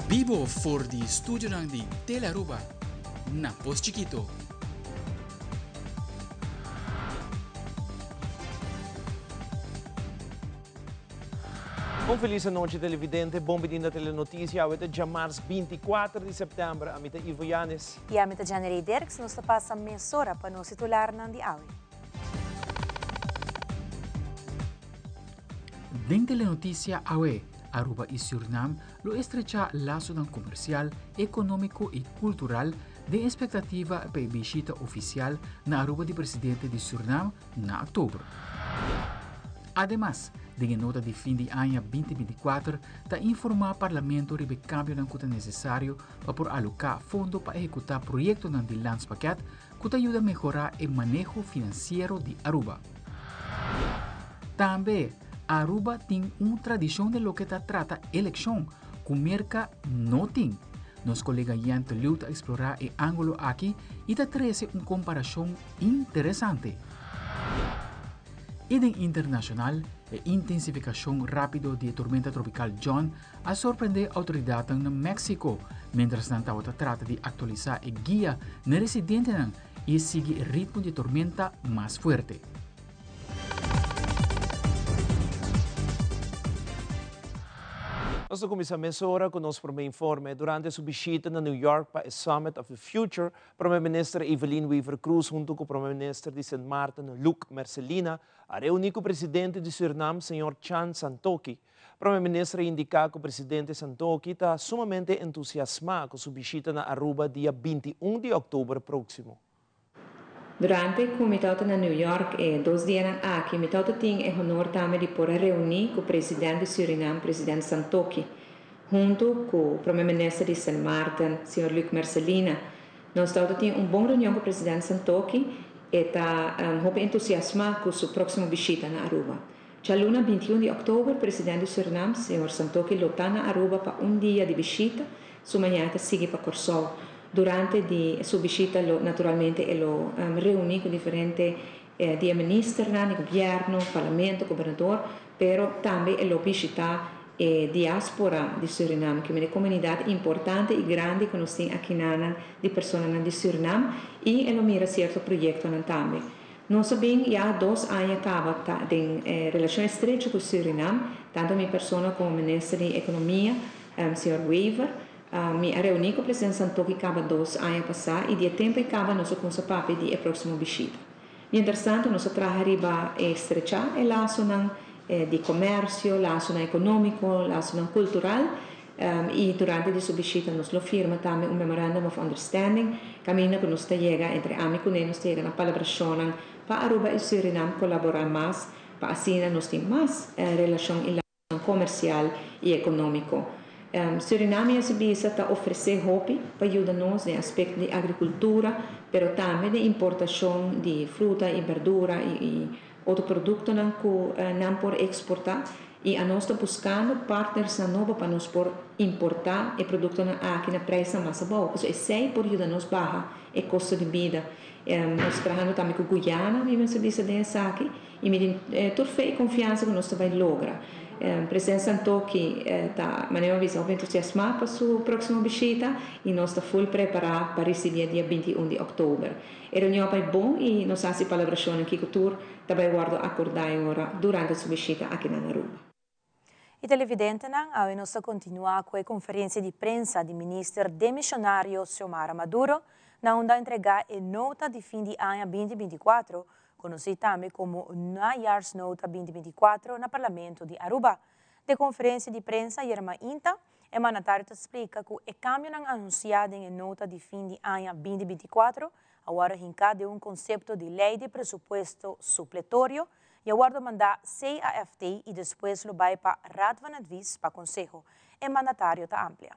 Bibo for di studionan di Telearuba na Pos Chikito. Un felis anochi televidente, bon bini na Telenoticia. Awe ta djamars 24 di september. Ami ta Ivo Yanes. I ami ta Janerey Dirks. Nos ta pasa mesora pa nos titularnan di awe. Den Telenoticia awe, Aruba i Surinam lo estrechá lasonan komersial, ekonómiko i kultural den espektativa pa e bishita ofisial na Aruba di presidente di Surinam na òktober. Ademas, den e nota di fin di aña 2024 ta informá Parlamento riba e kambionan ku ta nesesario pa por aloká fondo pa ehekutá proyektonan di Landspakket ku ta yuda mehorá e maneho finansiero di Aruba. Tambe, Aruba tin un tradishon den loke ta trata elekshon ku Merka no tin. Nos kolega Yente Leeuw ta eksplorá e ángulo aki i ta trese un komparashon interesante. I den internashonal, e intensifikashon rápido di e tormenta tropikal John a sorprendé outoridatnan na Mexico miéntras nan tabata trata di aktualisá e guia na e residentenan i e sigui e ritmo di e tormenta mas fuerte. Nos ta kuminsá mesora ku nos promé informe. Durante su bishita na New York pa e Summit of the Future, Prome Minister Evelyn Wever-Croes hunto cu Prome Minister di Sint Maarten Luc Mercelina a reuni cu Presidente di Surinam Señor Chan Santokhi. Prome Minister a indica cu Presidente Santokhi ta sumamente entusiasma cu su bishita na Aruba dia 21 di october proximo. Durante cu mi tawata na New York e dos dianan aki mi tawata tin e honor tambe di por a reuni cu President di Surinam President Santokhi Huntu ku Prome Minister di Sint Maarten, señor Luc Mercelina, nos tabata tin un bon reunion ku President Santokhi. E ta hopi entusiasmá ku su próksimo bishita na Aruba. Djaluna 21 di òktober, President di Surinam, señor Santokhi lo ta na Aruba pa un dia di bishita. Su mañana ta sigui pa Kòrsou. Durante di su bishita lo naturalmente e lo reuní ku diferente di e ministernan di gobièrnu, parlamento, gobernador, pero tambe e lo bishitá E diaspora di Surinam, ki mene komunidat importante i grandi ku nos tin akinanan di personanan di Surinam i e lo mira sierto proyektonan tambe. Nos a bin ya dos aña kaba ta den relashon estrecho ku Surinam, tanto mi persona komo Minister di Ekonomia, señor Wever. Mi a reuní ku President Santokhi kaba dos aña pasá i di e tempu ei kaba nos a kumsa papia di e próksimo bishita. Mientrastanto nos a traha riba e estrechá e lasonan di komersio, lasonan ekonómiko, lasonan kultural i durante di su bishita nos lo firma tambe un Memorandum of Understanding kaminda ku nos ta yega entre ami kuné nos ta yega na palabrashonnan pa Aruba i Surinam kolaborá mas pa asina nos tin mas relashon i komersial i ekonómiko. Suriname a bisa ta ofresé hopi pa yuda nos den aspekto di agrikultura, pero tambe den importashon di fruta i berdura i otro produktonan ku nan por eksportá. I anos ta buskando partnersnan nobo pa nos por importá e produktonan aki na preisnan mas abou, pasobra esei por yuda nos baha e kosto di bida. Nos ta trahando tambe ku Guyana, mi mester bisa den esaki. I mi tin tur fe i konfiansa ku nos ta bai logra. President Santokhi ta, manera mi a bisa, hopi entusiasmá pa su próksimo bishita i nos ta ful prepará pa risibié dia 21 di òktober. E reunion a bai bon i nos a hasi palabrashonnan kiko tur ta bai wòrdu akordá e ora durante su bishita aki na Aruba. I televidentenan, awe nos ta kontinuá ku e konferensia di prensa di minister demisionario Xiomara Maduro, na unda a entregá e nota di fin di aña 2024, konosí tambe komo Najaarsnota 2024 na Parlamento di Aruba. Den konferensia di prensa ayera mainta, e mandatario ta splika ku e kambionan anunsiá den e nota di fin di aña 2024 a wòrdu hinká den un konsepto di lei di presupuesto supletorio i a wòrdu mandá CAFT i despues lo bai pa Raad van Advies pa konseho, e mandatario ta amplia.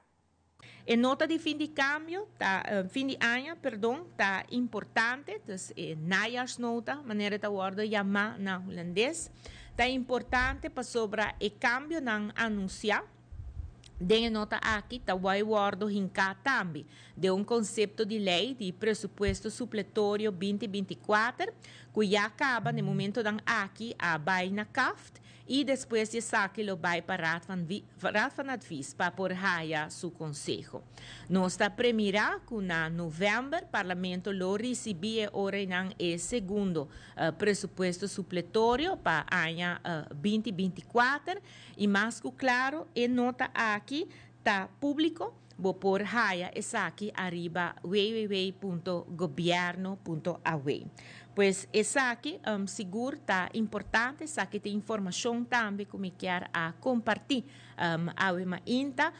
E nota di fin di cambio ta, fin di aña, perdon, ta importante, dus e najaarsnota, manera e ta wordo yama na Hulandes, ta importante pasobra e cambionan anuncia den e nota aki ta wai wordo hinca tambe den un concepto di ley di presupuesto supletorio 2024 cu ya caba na e momentonan aki a bay na CAFT. Y despues di esaki lo bay pa Raad van Raad van Advies pa por haya su conseho. Nos ta premira cu na november Parlamento lo ricibi e ora e segundo presupuesto supletorio pa aña 2024 y mas cu claro e nota aki ta publico. Bo por haya esaki ariba www.gobierno.aw. Pues esaki sigur ta importante, esaki ta informacion tambe cu mi kier a comparti awe mainta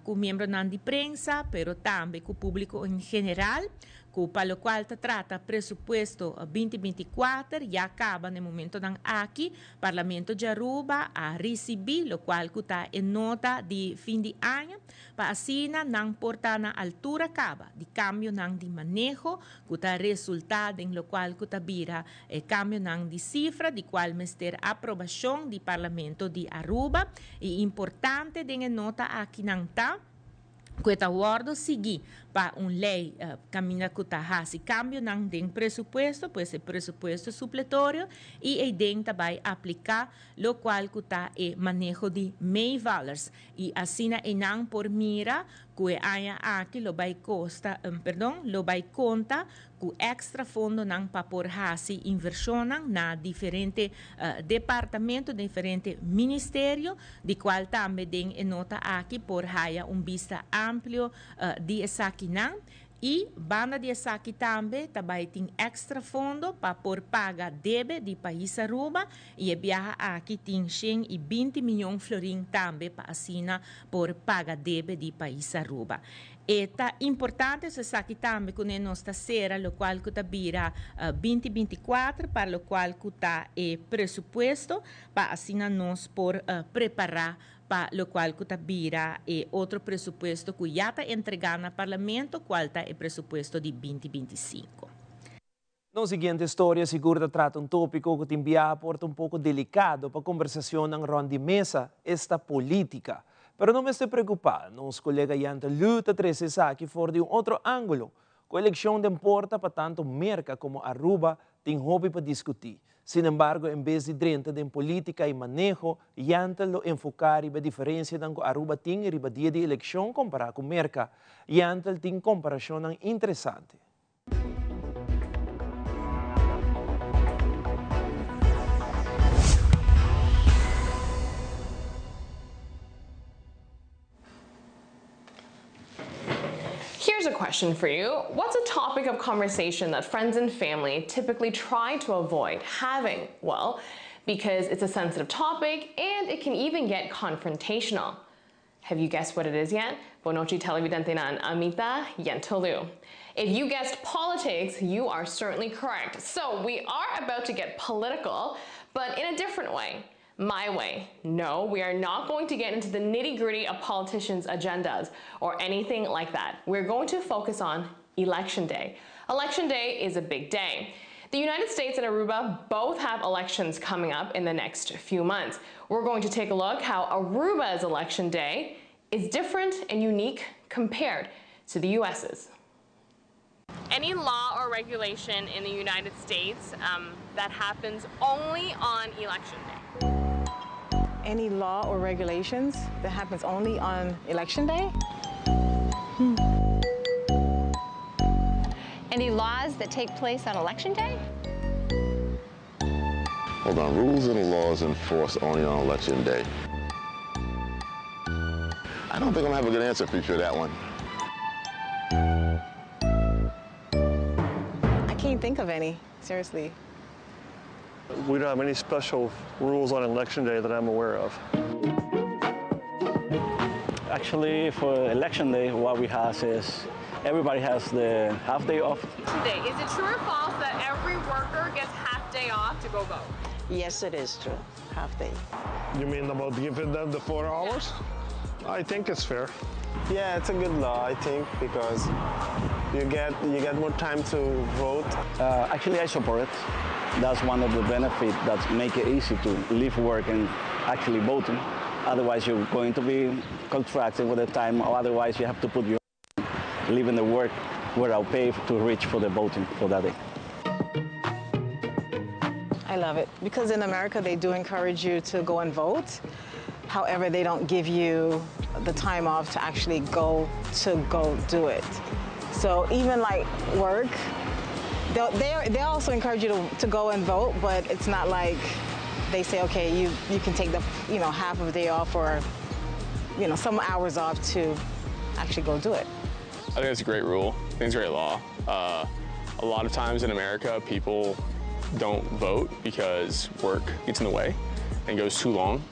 cu miembronan di prensa, pero tambe cu publico en general, cu pa locual ta trata presupuesto 2024 ya caba na momentonan aki Parlamento di Aruba a ricibi locual cu ta e nota di fin di aña pa asina nan por ta na altura caba di cambionan di maneho cu ta resulta den locual cu ta bira e cambionan di cifra di cual mester aprobacion di Parlamento di Aruba. Y importante den e nota aki nan ta cu ta wordo sigui pa un ley caminda cu ta haci cambionan den presupuesto, pues e presupuesto supletorio, y ey den ta bay aplica locual cu ta e maneho di meevallers. Y asina nan por mira cu e aña aki lo bay costa, perdon, lo bay conta cu extra fondonan pa por haci inversionnan na diferente departamento, diferente ministerio, di cual tambe den e nota aki por haya un bista amplio di esakinan. Y banda di esaki tambe tambe tin extra fondo pa por paga debe di pais Aruba y e biaha aki tin 120 miyon florin tambe pa asina por paga debe di pais Aruba. E ta importante esaki tambe cu nos ta cera locual cu ta bira 2024 pa locual cu ta e presupuesto pa asina nos por prepara pa locual cu ta bira e otro presupuesto cu ya ta entrega na Parlamento, cual ta e presupuesto di 2025. Nos siguiente historia sigur ta trata un topico cu tin biaha por ta un poco delicado pa conversacion rond di mesa, esta politica. Pero no mester preocupa, nos colega Yanta Lu ta trece esaki for di un otro angulo. Cu eleccion den porta pa tanto Merca como Aruba, tin hopi pa discuti. Sin embargo, en bes di drenta den politica y maneho, Yanta lo enfoca riba diferencianan cu Aruba tin riba dia di eleccion compara cu Merca. Yanta tin comparacion interesante. Here's a question for you. What's a topic of conversation that friends and family typically try to avoid having? Well, because it's a sensitive topic and it can even get confrontational. Have you guessed what it is yet? Bon nochi televidentenan, ami ta Yenta Liu. If you guessed politics, you are certainly correct. So we are about to get political, but in a different way. My way. No, we are not going to get into the nitty gritty of politicians' agendas or anything like that. We're going to focus on Election Day. Election Day is a big day. The United States and Aruba both have elections coming up in the next few months. We're going to take a look how Aruba's Election Day is different and unique compared to the US's. Any law or regulation in the United States that happens only on Election Day? Any law or regulations that happens only on Election Day? Any laws that take place on Election Day? Hold on, rules and laws enforced only on Election Day. I don't think I'm going to have a good answer for you for that one. I can't think of any, seriously. We don't have any special rules on Election Day that I'm aware of. Actually, for Election Day, what we have is everybody has the half day off. Today, is it true or false that every worker gets half day off to go vote? Yes, it is true. Half day. You mean about giving them the 4 hours? I think it's fair. Yeah, it's a good law, I think, because you get more time to vote. Actually, I support it. That's one of the benefits that make it easy to leave work and actually voting. Otherwise, you're going to be contracted with the time, or otherwise you have to put your leaving the work without pay to reach for the voting for that day. I love it because in America they do encourage you to go and vote. However, they don't give you the time off to actually go to go do it. So even like work, they they also encourage you to, to go and vote, but it's not like they say, okay, you, you can take the you know half of the day off or you know some hours off to actually go do it. I think it's a great rule. I think it's a great law. Uh, a lot of times in America, people don't vote because work gets in the way and goes too long.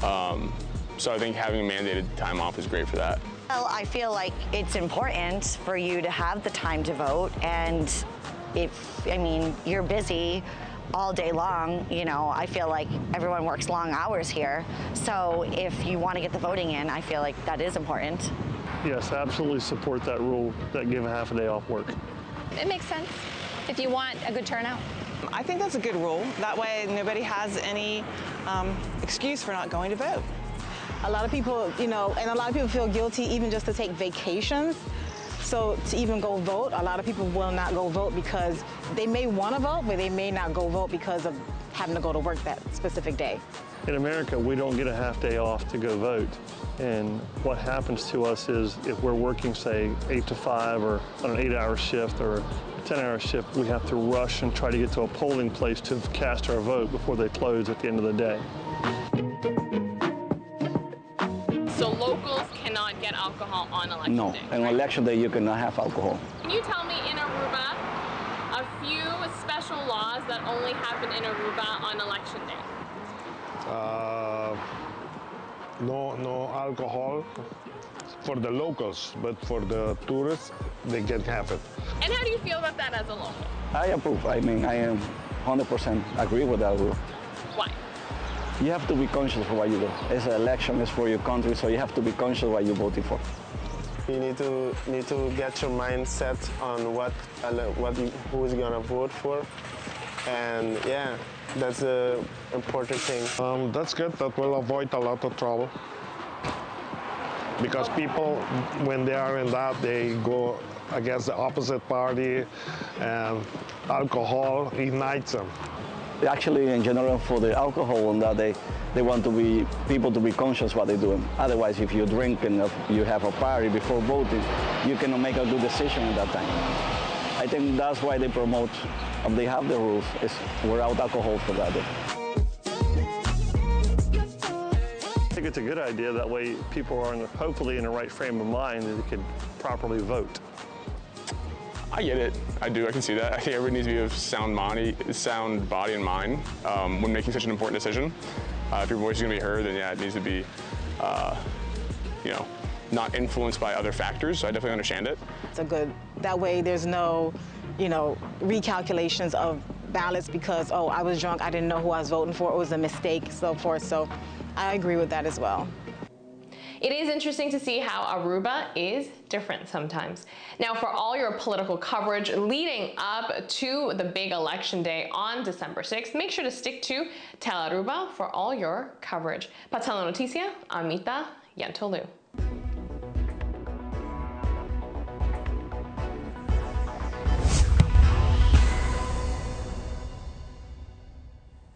Um, so I think having mandated time off is great for that. Well, I feel like it's important for you to have the time to vote. And if, I mean, you're busy all day long, you know, I feel like everyone works long hours here. So if you want to get the voting in, I feel like that is important. Yes, absolutely support that rule that give a half a day off work. It makes sense if you want a good turnout. I think that's a good rule. That way nobody has any um, excuse for not going to vote. A lot of people, you know, and a lot of people feel guilty even just to take vacations. So to even go vote, a lot of people will not go vote because they may want to vote, but they may not go vote because of having to go to work that specific day. In America, we don't get a half day off to go vote. And what happens to us is if we're working, say, 8 to 5 or on an 8-hour shift or a 10-hour shift, we have to rush and try to get to a polling place to cast our vote before they close at the end of the day. So locals cannot get alcohol on election no, day? No, on election day you cannot have alcohol. Can you tell me in Aruba a few special laws that only happen in Aruba on election day? Uh, no, no alcohol for the locals, but for the tourists, they can have it. And how do you feel about that as a local? I approve. I mean, I am 100% agree with that rule. Why? You have to be conscious for what you do. It's an election, it's for your country, so you have to be conscious what you're voting for. You need to need to get your mind set on what what you, who is gonna vote for, and yeah, that's the important thing. Um, that's good. That will avoid a lot of trouble. Because people, when they are in that, they go against the opposite party, and alcohol ignites them. Actually, in general, for the alcohol on that day, they want to be people to be conscious what they're doing. Otherwise, if you drink and you have a party before voting, you cannot make a good decision at that time. I think that's why they promote, they have the rules, is without alcohol for that day. I think it's a good idea. That way people are in the, hopefully in the right frame of mind that they could properly vote. I get it. I do. I can see that. I think everybody needs to be of sound body, sound body and mind um, when making such an important decision. Uh, if your voice is going to be heard, then yeah, it needs to be, uh, you know, not influenced by other factors. So I definitely understand it. It's a good. That way, there's no, you know, recalculations of ballots because oh, I was drunk, I didn't know who I was voting for, it was a mistake, so forth. So, I agree with that as well. It is interesting to see how Aruba is different sometimes. Now, for all your political coverage leading up to the big election day on December 6th, make sure to stick to Telearuba for all your coverage. Pa Telenoticia, Amita Yentolu.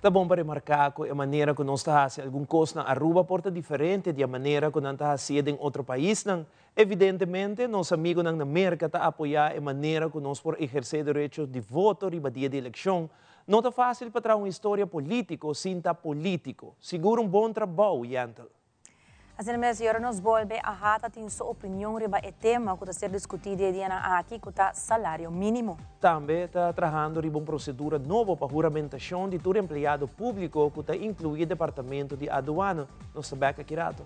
Ta bon pa remarká ku e manera ku nos ta hasi algun kos na Aruba por ta diferente di e manera ku nan ta hasié den otro paisnan. Evidentemente, nos amigunan na Merka ta apoyá e manera ku nos por ehersé derecho di voto riba dia di elekshon. No ta fásil pa traha un historia polítiko sin ta polítiko. Sigur un bon trabou, Yentl. Asina mes, i ora nos bolbe, AHA ta tin su opinion riba e tema ku ta ser diskutí di e dianan aki, ku ta salario mínimo. Tambe ta trahando riba un prosedura nobo pa huramentashon di tur empleado públiko ku ta inkluí departamento di aduana. Nos ta bèk aki rato.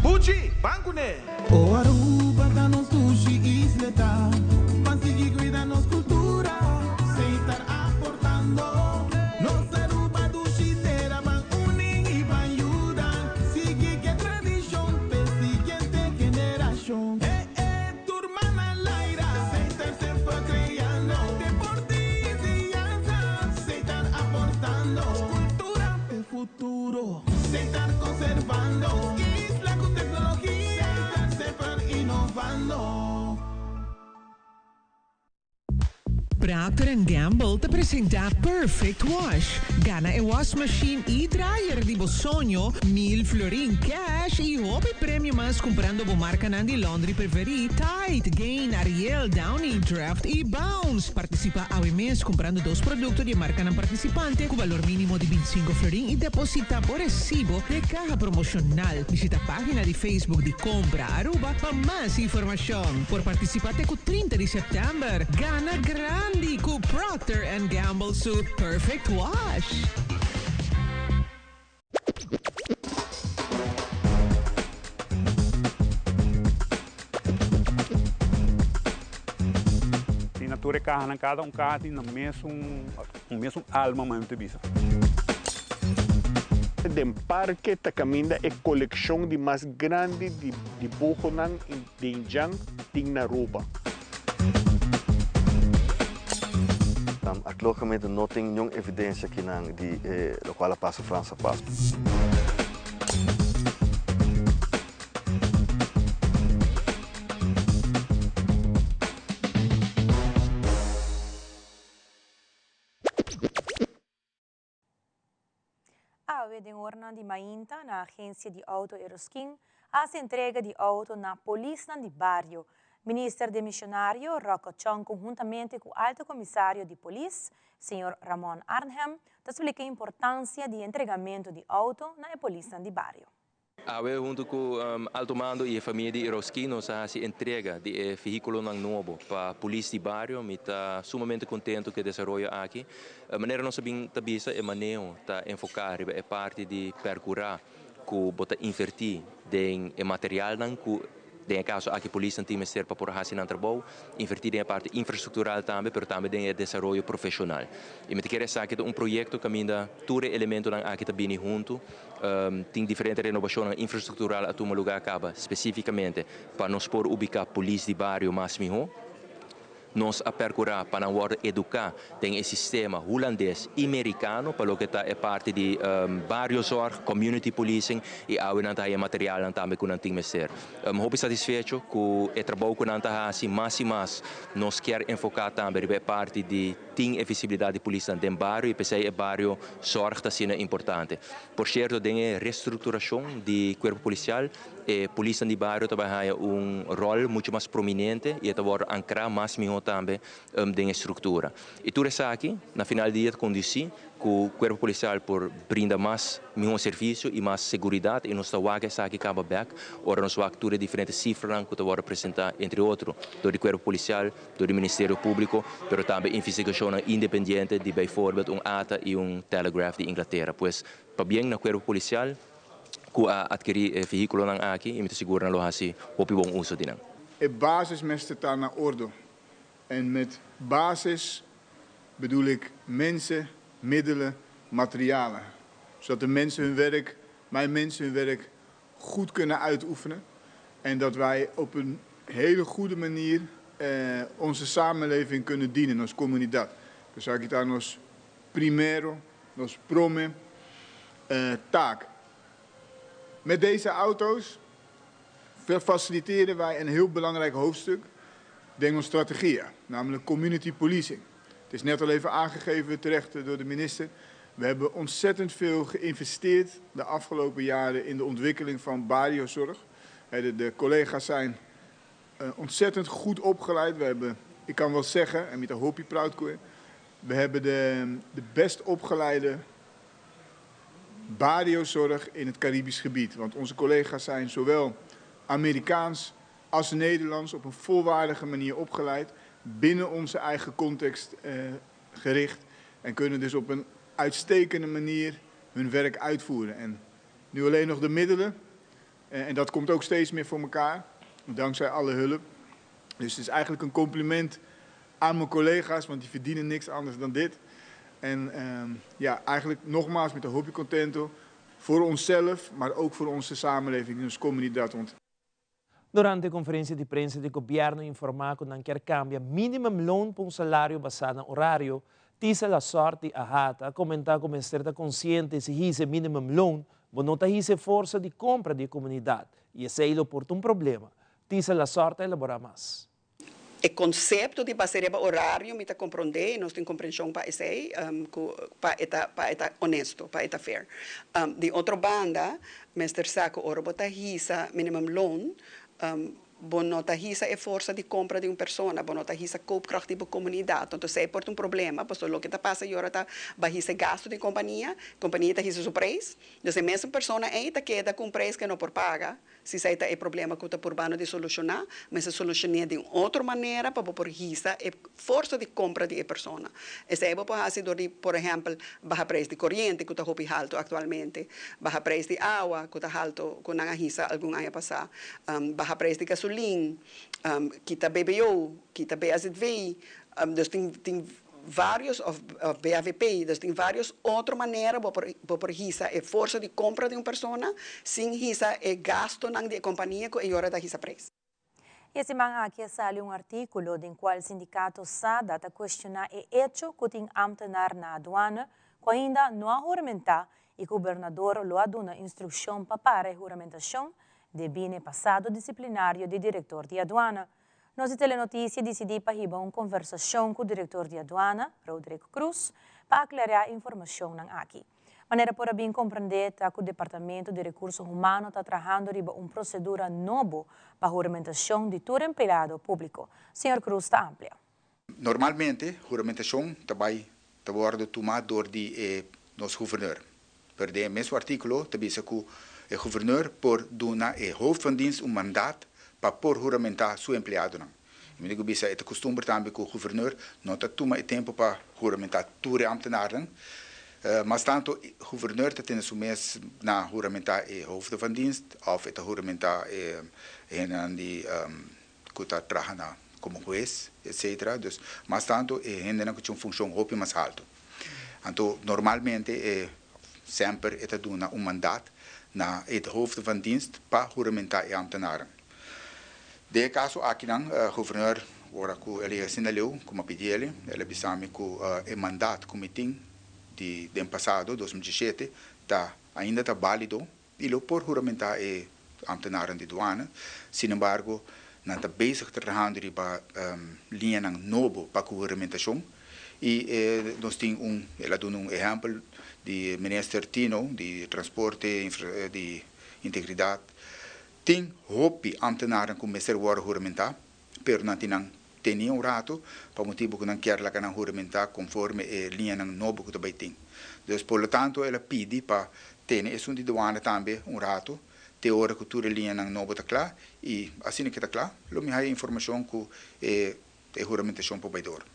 Buchi, ban kuné! O Aruba ta nos dushi isleta, ban sigui cuida nos cultura, seitar aportando. Nos Aruba dushi tera, ban uni y ban yuda, sigui ke tradicion p'e siguiente generacion. E e tur man al aire, seitar semper creando, deporte y enseñanza, seitar aportando, cultura p'e futuro. Procter and Gamble ta presenta Perfect Wash. Gana e wasmachine y dryer di bo soño, mil florin cash y hopi premio mas cumprando bo marcanan di laundry preferi, Tide, Gain, Ariel, Downy, Draft y Bounce. Participa awe mes cumprando dos producto di e marcanan participante cu balor minimo di binticinco florin y deposita bo recibo den e caha promocional. Bishita pagina di Facebook di Compra Aruba pa mas informacion. Por participa te cu 30 di september. Gana grandi cu Procter and Gamble su Perfect Wash! Tin na tur e kahanan, kada un kaha tin nan mesun un mesun alma mami ta bisa. Den parke ta kaminda e kolekshon di mas grandi di dibuhonan di indjan tin na Aruba. Arkeologicamente no tin niun evidencia kinan di e locual a pasa Frans a pasa. Awe den oranan di mainta na agencia di auto Eroskin a haci entrega di auto na polisnan di bario. Minister demisionario Rocco Chong conhuntamente cu Alto Comisario di Polis, señor Ramon Arnhem, ta splica importancia di entregamento di auto na e polisnan di bario. Awe huntu ku Alto Mando i e famia di Eroski nos a hasi entrega di e vehíkulonan nobo pa polis di bario. Mi ta sumamente kontentu ku e desaroyo aki. Manera nos a bin ta bisa e maneho ta enfoká riba e parti di pèrkurá ku bo ta invertí den e materialnan ku Den e kaso aki polisnan tin mester pa por hasi nan trabou, invertí den e parti infrastruktural tambe, pero tambe den e desaroyo profeshonal. I mi ta kere esaki ta un proyekto kaminda tur e elementonan aki ta bini huntu. Tin diferente renobashonnan infrastruktural a tuma lugá kaba spesífikamente pa nos por ubiká polis di bario mas mihó. Nos a percura pa nan wordo educa den e sistema Hulandes y Mericano pa loke ta e parti di bariozorg, community policing y awe nan ta haya materialnan tambe cu nan tin mester. Hopi satisfecho cu e trabou cu nan ta haci, mas y mas nos kier enfoca tambe riba e parti di tin e visibilidad di polisnan den bario y p'esey e bario zorg ta asina importante. Por cierto den e restructuracion di Cuerpo Policial E polisnan di bario ta bai haña un ròl muchu mas prominente i e ta wòrdu ankrá mas mihó tambe den e struktura. I tur esaki na final di dia ta kondusí ku kuerpo polisial por brinda mas mihó servisio i mas seguridat i nos ta wak esaki kaba bèk ora nos wak tur e diferente sifranan ku ta wòrdu presentá entre otro dor di kuerpo polisial, dor di Ministerio Públiko, pero tambe investigashonnan independiente di bijvoorbeeld un ata i un Telegraph di Inglatera. Pues pabien na kuerpo polisial. ku a atkerí e vehíkulonan aki i mi ta sigur nan lo hasi hopi bon uso di nan. E basis mester ta na ordo. En met basis bedoel ik mensen, middelen, materialen. Zodat de mensen hun werk, mijn mensen hun werk goed kunnen uitoefenen. En dat wij op een hele goede manier onze samenleving kunnen dienen, nos comunidad. Dus aki ta nos primero, nos prome taak. Met deze auto's faciliteren wij een heel belangrijk hoofdstuk den ons strategie, namelijk community policing. Het is net al even aangegeven terecht door de minister. We hebben ontzettend veel geïnvesteerd de afgelopen jaren in de ontwikkeling van bariozorg. De, de collega's zijn ontzettend goed opgeleid. We hebben, ik kan wel zeggen, en met de hopi proud we hebben de, de best opgeleide bariozorg in het Caribisch gebied. Want onze collega's zijn zowel Amerikaans als Nederlands op een volwaardige manier opgeleid. Binnen onze eigen context eh, gericht. En kunnen dus op een uitstekende manier hun werk uitvoeren. En nu alleen nog de middelen. Eh, en dat komt ook steeds meer voor elkaar. Dankzij alle hulp. Dus het is eigenlijk een compliment aan mijn collega's, want die verdienen niks anders dan dit. En ja, eigenlijk nogmaals met de Hopi Contento voor onszelf, maar ook voor onze samenleving, onze comunidad. Want Durante konferensia di prensa di gobièrnu a informá ku nan kier kambia minimumloon pa un salario basá na orario. Tisa Lasort di AHATA a komentá ku mester ta konsiente si hisa e minimumloon bo no ta hisa e forsa di kompra di e komunidat i esei lo por ta un problema. Tisa Lasort a elaborá mas. E konsepto di basa riba orario mi ta komprondé i nos tin komprenshon pa esei, ku pa e ta pa e ta honesto, pa e ta fair. Di otro banda, mester sa ku ora bo ta hisa minimumloon, Bo no ta hisa e forsa di kompra di un persona, bo no ta hisa koopkracht di bo komunidat. Entonces esei por ta un problema, pasobra loke ta pasa y ora ta ba hisa e gasto di kompania, kompania ta hisa su preis, dus e mesun persona ei ta keda ku un preis ku e no por paga. Si esei ta e problema ku ta purbando di solushoná, mester solushoné di un otro manera pa bo por hisa e forsa di kompra di e persona. Esei bo por hasi dor di, por ehèmpel, baha preis di koriente ku ta hopi haltu aktualmente, baha preis di awa ku ta haltu ku nan a hisa algun aña pasá, baha preis di gasolin, kita BBO, kita BAZV, dus tin tin vários òf BAVP, dus tin vários otro manera bo por bo por hisa e forsa di kompra di un persona sin hisa e gastunan di e kompania ku e ora ta hisa preis. E siman aki a sali un artíkulo den kual sindikato SADA ta kuestioná e echo ku tin ámtenar na aduana ku ainda no a huramentá i ku gobernador lo a duna instrukshon pa para e huramentashon debí na e pasado disiplinario di direktor di aduana. Nos di Telenotisia disidí pa hiba un konversashon ku direktor di aduana, Roderick Croes, pa aklará e informashonnan aki. Manera por a bin komprendé ta ku Departamento di Rekurso Humano ta trahando riba un prosedura nobo pa huramentashon di tur empleado públiko. Señor Cruz ta amplia. Normalmente huramentashon ta bai ta wòrdu tumá dor di e nos guverneur. Pero den e mesun artíkulo ta bisa ku e guverneur por duna e hoofd van dienst un mandat pa por huramentá su empleadonan. I mi tin ku bisa e ta kustumber tambe ku guverneur no ta tuma e tempu pa huramentá tur e ámtenarnan. Mas tantu guverneur ta tene su mes na huramentá e hoofden van dienst òf e ta huramentá e hendenan di ku ta traha na komo hues etcetera. Dus mas tantu e hendenan ku tin un funshon hopi mas haltu. Anto normalmente e semper e ta duna un mandat na e hoofden van dienst pa huramentá e ámtenaren. Den e kaso akinan, Guvernor, ora ku el yega asina leu ku mi a pidi el, el a bisa mi ku e mandat ku mi tin di den pasado, 2017, ta ainda ta bálido i lo por huramentá e ámtenarnan di duana. Sinembargo, nan ta bezig trahando riba liñanan nobo pa ku huramentashon i nos tin un, el a duna un ehèmpel di Minister Tino di Transporte, di Integridat, Tin hopi ambtenarnan ku mester wòrdu huramentá, pero nan tin nan teni un ratu pa motibu ku nan kier laga nan huramentá konforme e liñanan nobo ku ta bai tin. Dus por lo tanto el a pidi pa tene esun di duana tambe un ratu te ora ku tur e liñanan nobo ta kla i asina ke ta kla lo mi haya informashon ku e huramentashon por bai dor.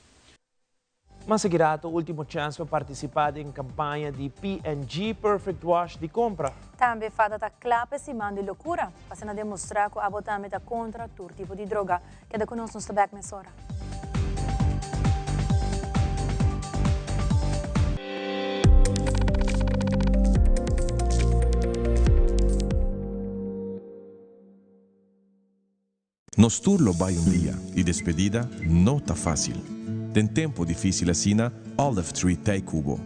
Mas aki rato ultimo chance pa participa den campaña di P&G Perfect Wash di compra. Tambe fada ta cla p'e siman di locura, pa asina demostra cu abo tambe ta contra tur tipo di droga. Keda cu nos, nos ta bek mesora. Nos tur lo bai un dia y despedida no ta facil. Den tempo dificil asina, Olive Tree t'ey cu bo.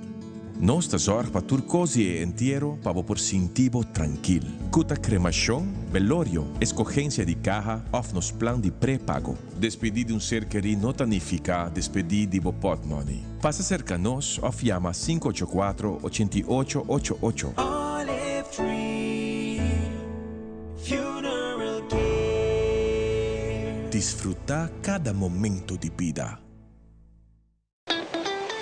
Nos ta zorg pa tur cos di e entiero pa bo por sinti bo trankil. Cu ta cremacion, belorio, escogencia di caha of nos plan di pre-pago. Despedi di un ser keri no ta nifica despedi di bo potmoney. Pasa cerca nos of yama sinku ocho kuatro, ochenta i ocho, ocho ocho. Olive Tree Funeral Care. Disfruta cada momento di bida.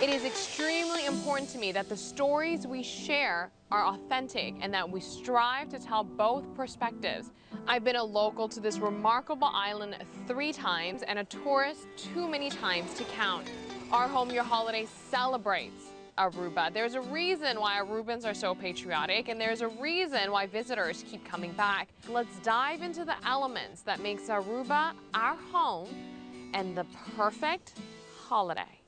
It is extremely important to me that the stories we share are authentic and that we strive to tell both perspectives. I've been a local to this remarkable island three times and a tourist too many times to count. Our Home Your Holiday celebrates Aruba. There's a reason why Arubans are so patriotic and there's a reason why visitors keep coming back. Let's dive into the elements that makes Aruba our home and the perfect holiday.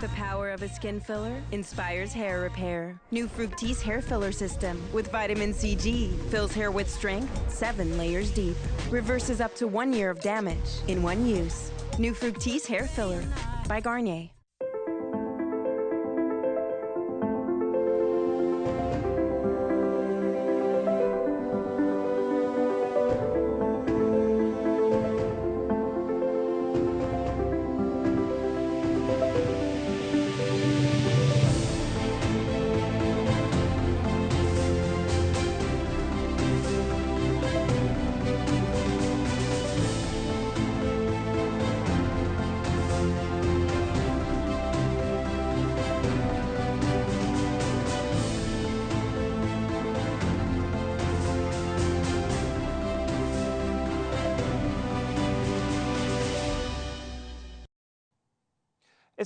The power of a skin filler inspires hair repair. New Fructis hair filler system with vitamin CG fills hair with strength seven layers deep. Reverses up to one year of damage in one use. New Fructis hair filler by Garnier.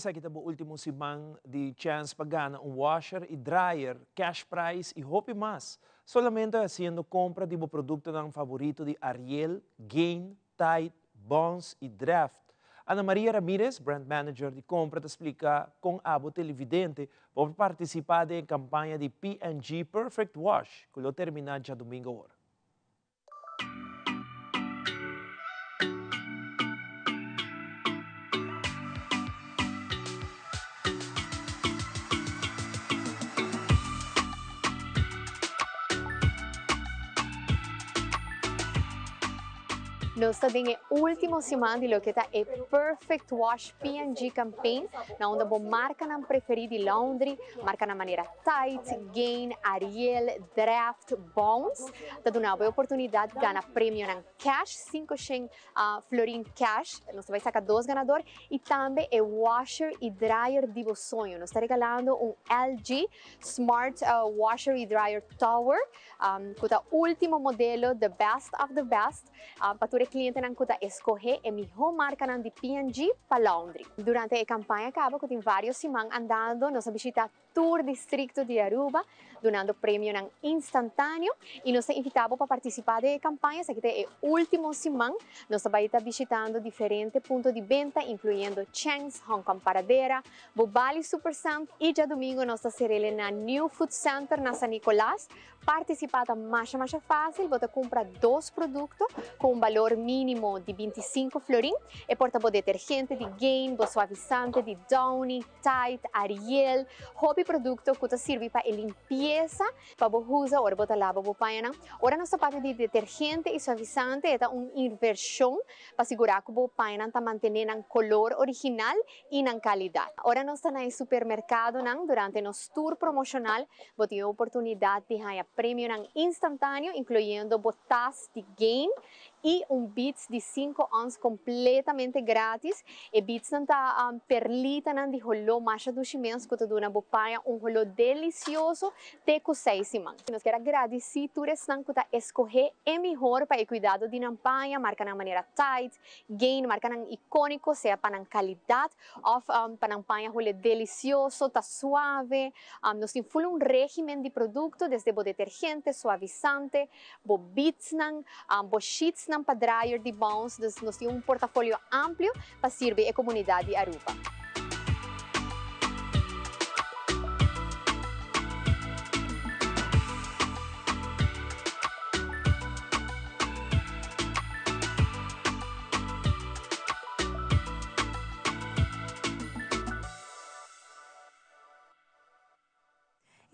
Esaki ta bo ultimo siman di chance pa gana un washer y dryer, cash prize y hopi mas. Solamente haciendo compra di bo productonan favorito di Ariel, Gain, Tide, Bounce y Dreft. Ana Maria Ramirez, brand manager di compra ta splica con abo televidente por participa den e campaña di P&G Perfect Wash cu lo termina djadomingo awor. Nos ta den e ultimo siman di loke ta e Perfect Wash P&G Campaign, na unda bo marcanan preferi di laundry, marcanan manera Tide, Gain, Ariel, Dreft, Bounce, ta duna bo e oportunidad gana premionan cash, 500 florin cash, nos ta bai saca dos ganador, y tambe e washer y dryer di bo soño. Nos ta regalando un LG Smart Washer y Dryer Tower, cu ta ultimo modelo, the best of the best, pa tur e clientenan cu ta escoge e miho marcanan di P&G pa laundry. Durante e campaña caba cu tin varios siman andando, nos a bishita tur districto di Aruba, dunando premionan instantaneo y nos ta invita bo pa participa den e campaña. Esaki ta e ultimo siman. Nos ta bay ta bishitando diferente punto di benta, incluyendo Cheng's, Hong Kong Paradera, Bobali Supercent y djadomingo nos ta serele na New Food Center na San Nicolas. Participa ta masha masha facil, bo ta cumpra dos producto cu un balor minimo di 25 florin. E por ta bo detergente di Gain, bo suavizante di Downy, Tide, Ariel, hopi producto cu ta sirbi pa e limpieza pa bo usa ora bo ta laba bo pañanan. Ora nos ta papia di detergente y suavizante e ta un inversion pa sigura cu bo pañanan ta mantene nan color original y nan calidad. Ora nos ta na e supermercadonan durante nos tour promocional, bo tin e oportunidad di haya premionan instantaneo, incluyendo bo tas di Gain y un Beats di 5 ons completamente gratis. E Beatsnan ta perlitanan di holó masha dushi mes cu ta duna bo paña un holó delicioso te cu 6 siman. Nos kier a gradici tur esnan cu ta escoge e mihor pa e cuidado di nan paña, marcanan manera Tide, Gain marcanan iconico sea pa nan calidad of pa nan paña hole delicioso, ta suave. Nos tin full un regimen di producto desde bo detergente, suavizante, bo beadsnan, bo sheetsnan pa dryer di Bounce. Dus nos tin un portafolio amplio pa sirbi e comunidad di Aruba.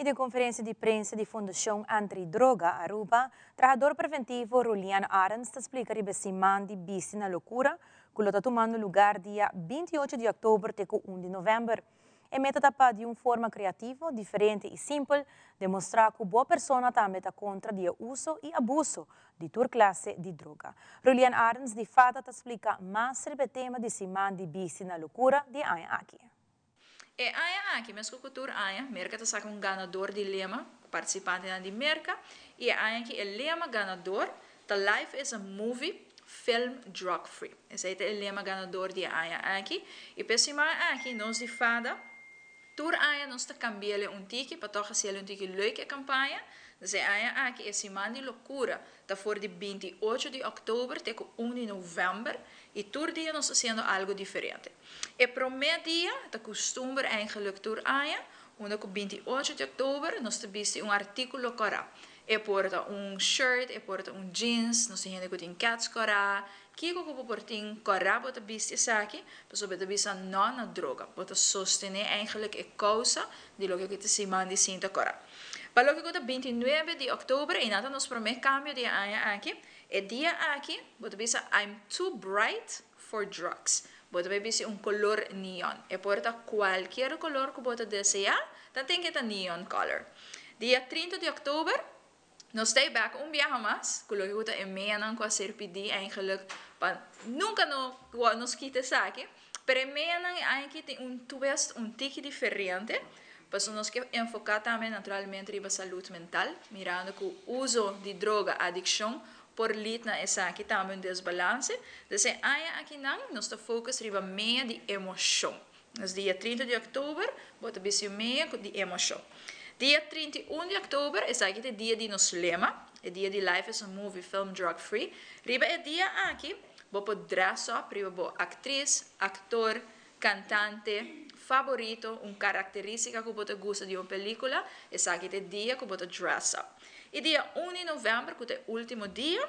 Y den conferencia di prensa di Fundacion Antidroga Aruba, trahador preventivo Rolian Arends ta splica riba e siman di bisti na locura cu lo ta tumando lugar dia 28 di october te cu 1 di november. E meta ta pa di un forma creativo, diferente y simpel demostra cu bo persona tambe ta contra di e uso y abuso di tur clase di droga. Rulian Arends di fada ta splica mas riba e tema di siman di bisti na locura di e aña aki. E aña aki, mesco cu tur aña, Merca ta saca un ganador di lema cu participantenan di Merca y e aña aki e lema ganador ta Life is a movie, film drug free. Esei ta e lema ganador di e aña aki. Y p'e siman aki nos di fada tur aña nos ta cambi'el un tiki pa tog haci'el un tiki leuk e campaña. Dus e aña aki e siman di locura ta for di 28 di october te cu 1 di november y tur dia nos ta haciendo algo diferente. E prome dia ta custumber eigenlijk tur aña unda cu 28 di october nos ta bisti un articulo cora. E por ta un shirt, e por ta un jeans, nos tin hende ku tin kèts kòrá. Kiko ku bo por tin kòrá bo ta bisti esaki? Pasobra bo ta bisa nò na droga. Bo ta sostené eigenlijk e kousa di loke ku ta siman di sinta kòrá. Pa loke ku ta 29 di òktober, einan ta nos promé kambio di e aña aki. E dia aki bo ta bisa I'm too bright for drugs. Bo ta bai bisti un kolor neon. E por ta kualkier kolor ku bo ta deseá, ta tin ke ta neon color. Dia 30 di òktober, nos ta e bèk un biaha mas ku loke ku ta e meanan ku a ser pidí eigenlijk pa nunka no nos kita esaki. Pero e meanan e aña aki tin un twist, un tiki diferente, pasobra nos ke enfoká tambe naturalmente riba salud mental, mirando ku uso di droga, adikshon, por lead na esaki tambe un desbalance. Dus e aña akinan nos ta focus riba mea di emocion. Dus dia 30 di òktober bo ta bisti un mea ku di emoshon. Dia 31 di òktober, esaki ta e dia di nos lema, e dia di Life is a Movie Film Drug Free. Riba e dia aki bo por dress up riba bo aktris, aktor, kantante faborito, un karakterístika ku bo ta gusta di un pelíkula, esaki ta e dia ku bo ta dress up. I dia un di novèmber ku ta e último dia,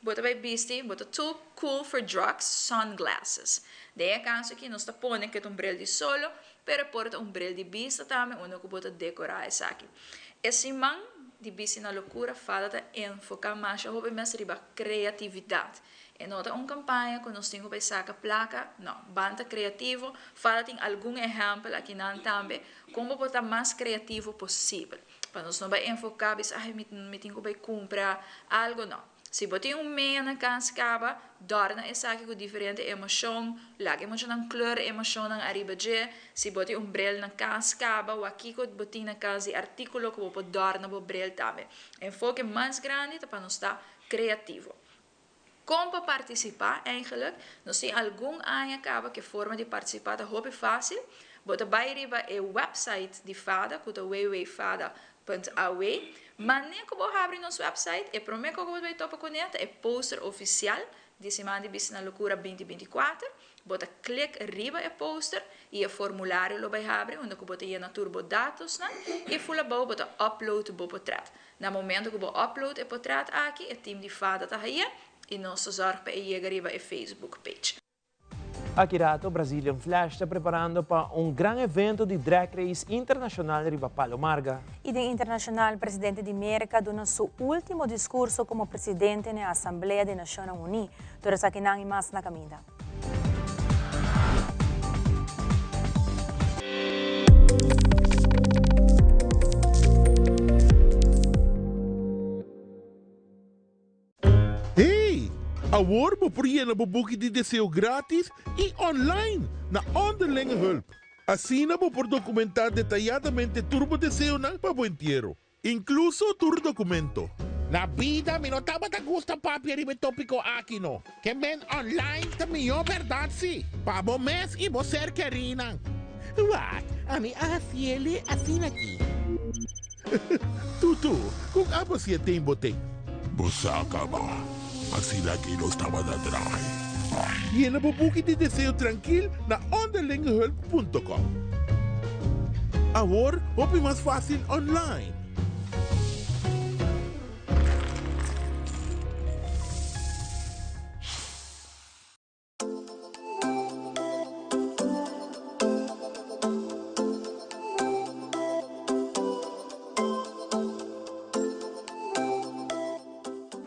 Bo ta bai bisti, bo ta too cool for drugs sunglasses. Den e kaso aki nos ta pone ke ta un bril di solo, pero e por ta un bril di bista tambe unda ku bo ta dekorá esaki. E siman di Bisti na Lokura fada ta enfoká masha hopi mes riba kreatividat. E no ta un kampaña ku nos tin ku bai saka plaka, no. Ban ta kreativo, fada tin algun ehèmpel akinan tambe kon bo por ta mas kreativo posibel. Pa nos no bai enfoká bisa ay mi mi tin ku bai kumpra algu no. Si bo tin un mea na kas kaba, dòrna esaki ku diferente emoshon, laga e muchanan kleur e emoshonnan ariba dje. Si bo tin un bril na kas kaba, wak kiko bo tin na kas di artíkulo ku bo por dòrna bo bril tambe. Enfoke mas grandi ta pa nos ta kreativo. Kon pa partisipá? Eigenlijk, nos tin algun aña kaba ku e forma di partisipá ta hopi fásil. Bo ta bai riba e wèpsait di fada ku ta www.fada.aw. Manera ku bo habri nos wèpsait, e promé kos ku bo ta bai topa kuné ta e poster ofisial di Siman di Bisti na Lokura 2024. Bo ta klik riba e poster i e formulario lo bai habri unda ku bo ta yena tur bo datosnan i ful abou bo ta upload bo potrèt. Na momento ku bo upload e potret aki, e team di fada ta haye i nos ta zorg pa e yega riba e Facebook page. Aki rato Brazilian Flash ta preparando pa un gran evento di drag race internacional riba Palo Marga. I den internacional presidente di Merca duna su ultimo discurso como presidente n'e Asamblea di Nacionnan Uní. Tur esakinan i mas na caminda. Hey! Awor bo por yena bo buki di deseo gratis i online na Onderlinge Hulp. Asina bo por dokumentá detayadamente tur bo deseonan pa bo entiero. Inkluso tur dokumento. Na bida mi no tabata gusta papia riba e topiko aki no. Ke men online ta mihó bèrdat si, pa bo mes i bo ser kerínan. Wak, ami a hasiele asina aki. Tutu, kon abo si e ten bo ten? Bo sa kaba, asina aki nos tabata draai. Yena bo buki di deseo trankil na onderlingehulp punto com. Awor hopi mas fácil online.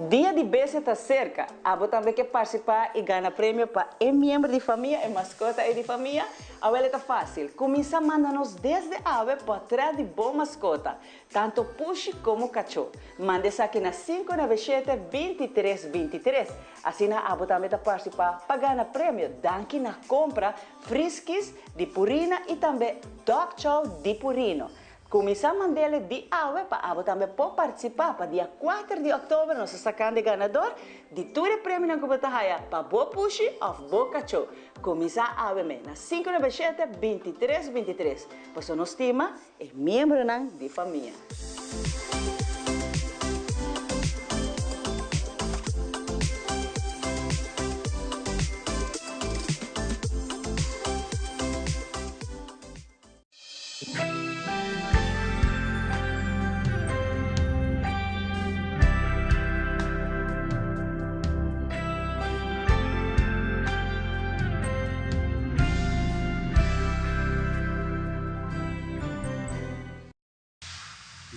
Dia di Bestia ta serka, abo tambe ke partisipá i gana premio pa e miembro di famia, e maskota ei di famia? Awel e ta fásil, kuminsá manda nos desde awe pòtrèt di bo maskota, tantu pushi komo kachó. Manda esaki na 597 23 23. Asina abo tambe ta partisipá pa gana premio danki na kompra Friskies di Purina i tambe Dog Chow di Purino. Kuminsá mand'ele di awe pa abo tambe por partisipá pa dia kuater di òktober nos ta sakando e ganador di tur e premionan ku bo ta haya pa bo pushi òf bo kachó. Kuminsá awe me na sinku nove shete, 23 23 pasobra nos stima e miembronan di famia.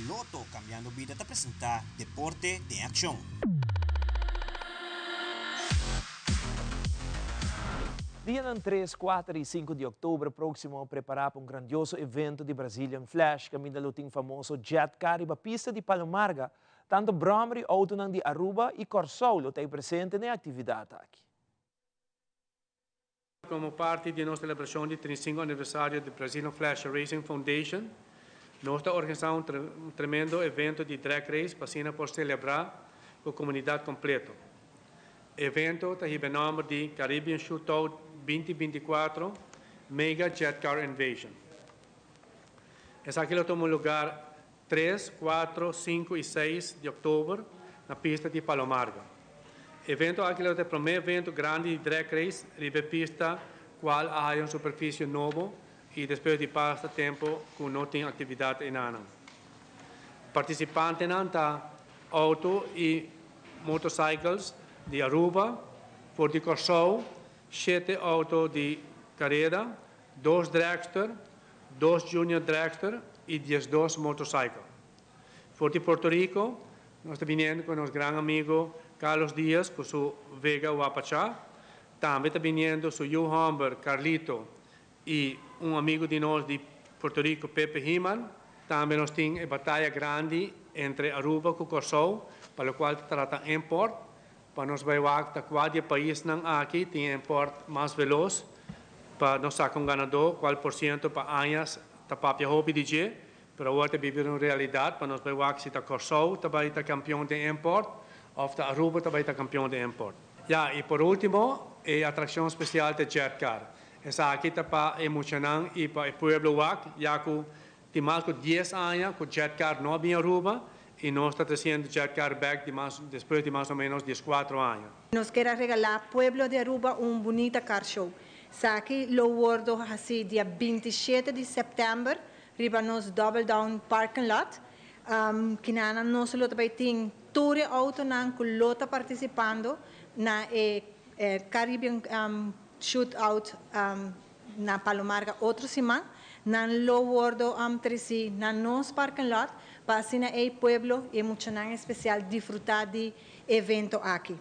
Lotto Cambiando Bida ta presenta Deporte den Accion. Dianan tres, kuater i sinku di òktober próksimo prepará pa un grandioso evento di Brazilian Flash kaminda lo tin famoso jet car riba pista di Palo Marga. Tantu bròmer i outonan di Aruba i Kòrsou lo ta ei presente na e aktividat aki. Komo parti di nos selebrashon di 35 aniversario di Brazilian Flash Racing Foundation, nos ta organisá un tremendo evento di drag race pa asina por selebrá ku komunidat kompleto. E evento ta hiba e nòmber di Caribbean Shootout 2024. Mega Jet Car Invasion. Esaki lo tuma lugar tres, cuatro, cinco y seis di october na pista di Palo Marga. Evento aki lo ta e prome evento grandi di drag race riba e pista cual a haya un superficie nobo y despues di basta tempo cu no tin actividad enanan. Participantenan ta auto y motorcycles di Aruba, for di Corsou, shete auto di careda, dos dragster, dos junior dragster y diesdos motorcycle. For di Puerto Rico nos ta biniendo cu nos gran amigo Carlos Diaz cu su Vega Wapachá. Tambe ta biniendo su yu homber Carlito y un amigo di nos di Puerto Rico Pepe Himan. Tambe nos tin e bataya grandi entre Aruba cu Corsou pa locual ta trata import. Pa nos bai wak ta cua di e paisnan aki tin e import mas veloz pa nos saca un ganador cual por ciento pa añas ta papia hopi di dje pero awor ta bibi un realidad pa nos bai wak si ta Corsou ta bai ta campeon den import of ta Aruba ta bai ta campeon den import. Ya y por ultimo e atraccion special ta jet car. Esaki ta pa e muchanan y pa e pueblo wak ya cu tin mas cu dies aña cu jet car no a bin Aruba y nos ta treciendo jet car bek di mas despues di mas o menos diescuatro aña. Nos kier a regala pueblo di Aruba un bunita car show. Esaki lo wordo haci dia 27 di september riba nos Double Down Parking Lot. Kinanan nos lo ta bay tin tur e autonan cu lo ta participando na e Caribbean Shootout na Palo Marga otro siman. Nan lo wordo treci na nos parking lot pa asina ey pueblo y e muchanan especial disfruta di e evento aki.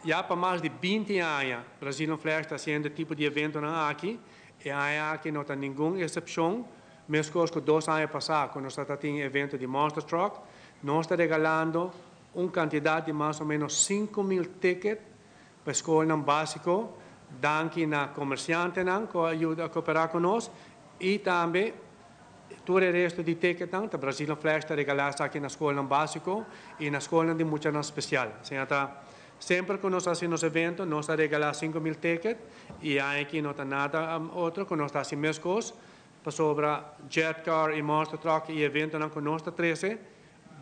Ya pa mas di binti aña Brazilian Flash ta haciendo e tipo di eventonan aki. E aña aki no ta ningun excepcion. Mescos cu dos aña pasa cu nos ta tin evento di Monster Truck, nos ta regalando un cantidad di mas o menos 5000 ticket pa e scolnan basico, danki na comerciantenan cu a yuda a coopera cu nos y tambe tur e resto di ticketnan ta Brazilian Flash ta regala esaki na scolnan basico y na scolnan di muchanan special. Asina ta semper cu nos haci nos evento nos ta regala 5000 ticket y aña aki no ta nada otro cu nos ta haci mescos pasobra jet car y monster truck y eventonan cu nos ta trece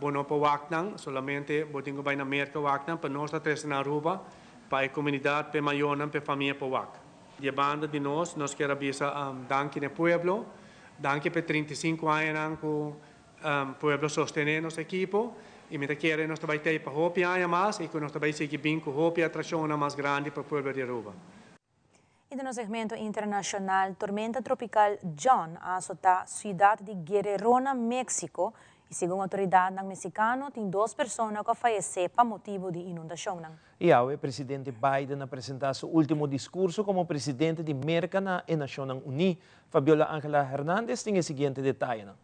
Bo no por wak nan, solamente bo tin ku bai na Merka wak nan, pero nos ta trese na Aruba pa e komunidat, pa e mayornan, pa e famia por wak. Di e banda di nos, nos kier a bisa danki na e pueblo, danki pa e 35 añanan ku pueblo sostené nos ekipo i mi ta kere nos ta bai tei pa hopi aña mas i ku nos ta bai sigui bin ku hopi atrashonnan mas grandi pa pueblo di Aruba. I den nos segmento internashonal, tormenta tropikal John a asotá siudat di Guerrero na Meksiko i segun outoridatnan meksikano tin dos persona ku a fayesé pa motibu di inundashonnan. I awe presidente Biden a presentá su último diskurso komo presidente di Merka na e Nashonnan Uní. Fabiola Angela Hernandez tin e siguiente detayenan.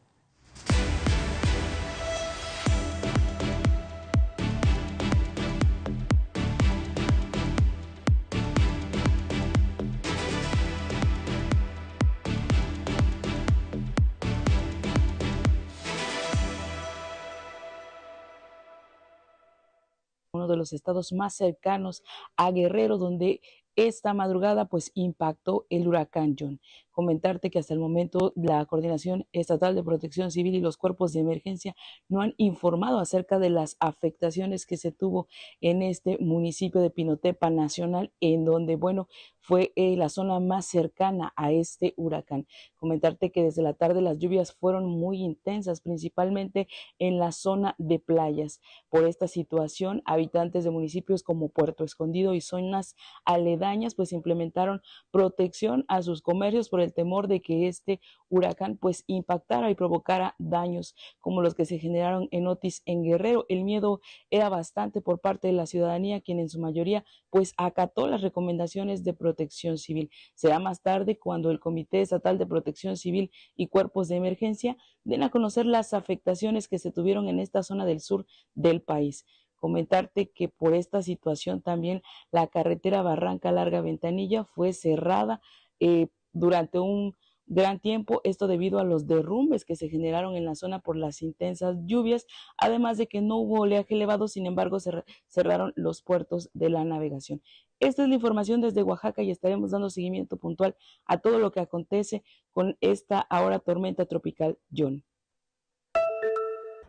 Uno de los estados más cercanos a Guerrero, donde esta madrugada pues impactó el huracán John. Comentarte que hasta el momento la Coordinación Estatal de Protección Civil y los cuerpos de emergencia no han informado acerca de las afectaciones que se tuvo en este municipio de Pinotepa Nacional, en donde, bueno, fue eh, la zona más cercana a este huracán. Comentarte que desde la tarde las lluvias fueron muy intensas, principalmente en la zona de playas. Por esta situación, habitantes de municipios como Puerto Escondido y zonas aledañas pues implementaron protección a sus comercios por el temor de que este huracán pues impactara y provocara daños como los que se generaron en Otis en Guerrero. El miedo era bastante por parte de la ciudadanía, quien en su mayoría pues acató las recomendaciones de protección civil. Será más tarde cuando el Comité Estatal de Protección Civil y Cuerpos de Emergencia den a conocer las afectaciones que se tuvieron en esta zona del sur del país. Comentarte que por esta situación también la carretera Barranca Larga Ventanilla fue cerrada eh, durante un gran tiempo, esto debido a los derrumbes que se generaron en la zona por las intensas lluvias, además de que no hubo oleaje elevado, sin embargo, se cerraron los puertos de la navegación. Esta es la información desde Oaxaca y estaremos dando seguimiento puntual a todo lo que acontece con esta ahora tormenta tropical John.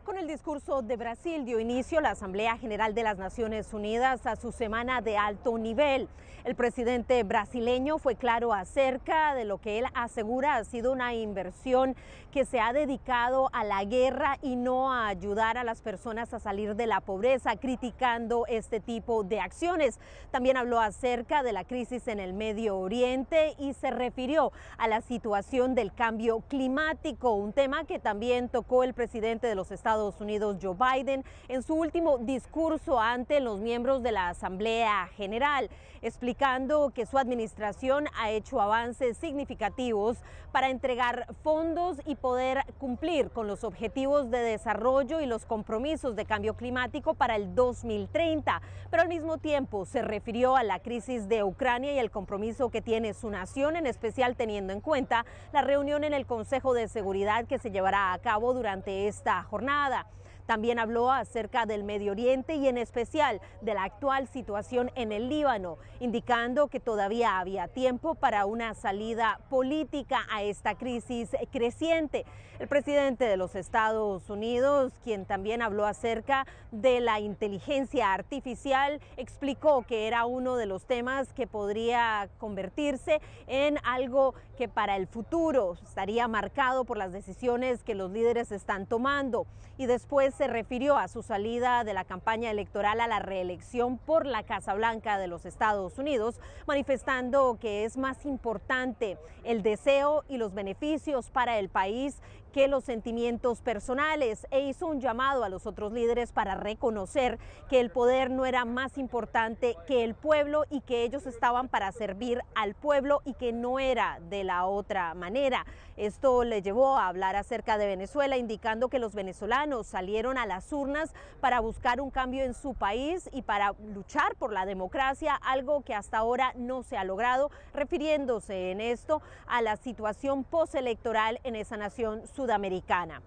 Con el discurso de Brasil dio inicio la Asamblea General de las Naciones Unidas a su semana de alto nivel. El presidente brasileño fue claro acerca de lo que él asegura ha sido una inversión que se ha dedicado a la guerra y no a ayudar a las personas a salir de la pobreza, criticando este tipo de acciones. También habló acerca de la crisis en el Medio Oriente y se refirió a la situación del cambio climático, un tema que también tocó el presidente de los Estados Unidos, Joe Biden, en su último discurso ante los miembros de la Asamblea General, explicando que su administración ha hecho avances significativos para entregar fondos y poder cumplir con los objetivos de desarrollo y los compromisos de cambio climático para el 2030. Pero al mismo tiempo se refirió a la crisis de Ucrania y el compromiso que tiene su nación, en especial teniendo en cuenta la reunión en el Consejo de Seguridad que se llevará a cabo durante esta jornada. También habló acerca del Medio Oriente y en especial de la actual situación en el Líbano, indicando que todavía había tiempo para una salida política a esta crisis creciente. El presidente de los Estados Unidos, quien también habló acerca de la inteligencia artificial, explicó que era uno de los temas que podría convertirse en algo que para el futuro estaría marcado por las decisiones que los líderes están tomando. Y después se refirió a su salida de la campaña electoral a la reelección por la Casa Blanca de los Estados Unidos, manifestando que es más importante el deseo y los beneficios para el país que los sentimientos personales, e hizo un llamado a los otros líderes para reconocer que el poder no era más importante que el pueblo y que ellos estaban para servir al pueblo y que no era de la otra manera. Esto le llevó a hablar acerca de Venezuela, indicando que los venezolanos salieron a las urnas para buscar un cambio en su país y para luchar por la democracia, algo que hasta ahora no se ha logrado, refiriéndose en esto a la situación postelectoral en esa nación sudamericana.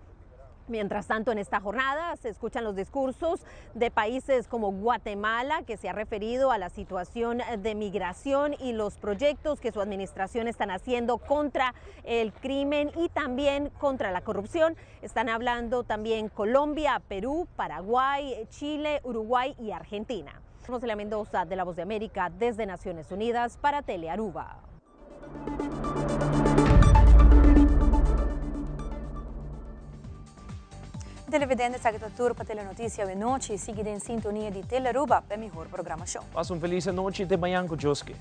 Mientras tanto, en esta jornada se escuchan los discursos de países como Guatemala, que se ha referido a la situación de migración y los proyectos que su administración están haciendo contra el crimen y también contra la corrupción. Están hablando también Colombia, Perú, Paraguay, Chile, Uruguay y Argentina. Roselia Mendoza, de La Voz de América, desde Naciones Unidas para Telearuba. Televidente, esaki ta tur pa Telenoticia awe nochi. Sigui den sintonia di Telearuba pa e mihor programacion. Pasa un feliz anochi y te mañan cu Joske.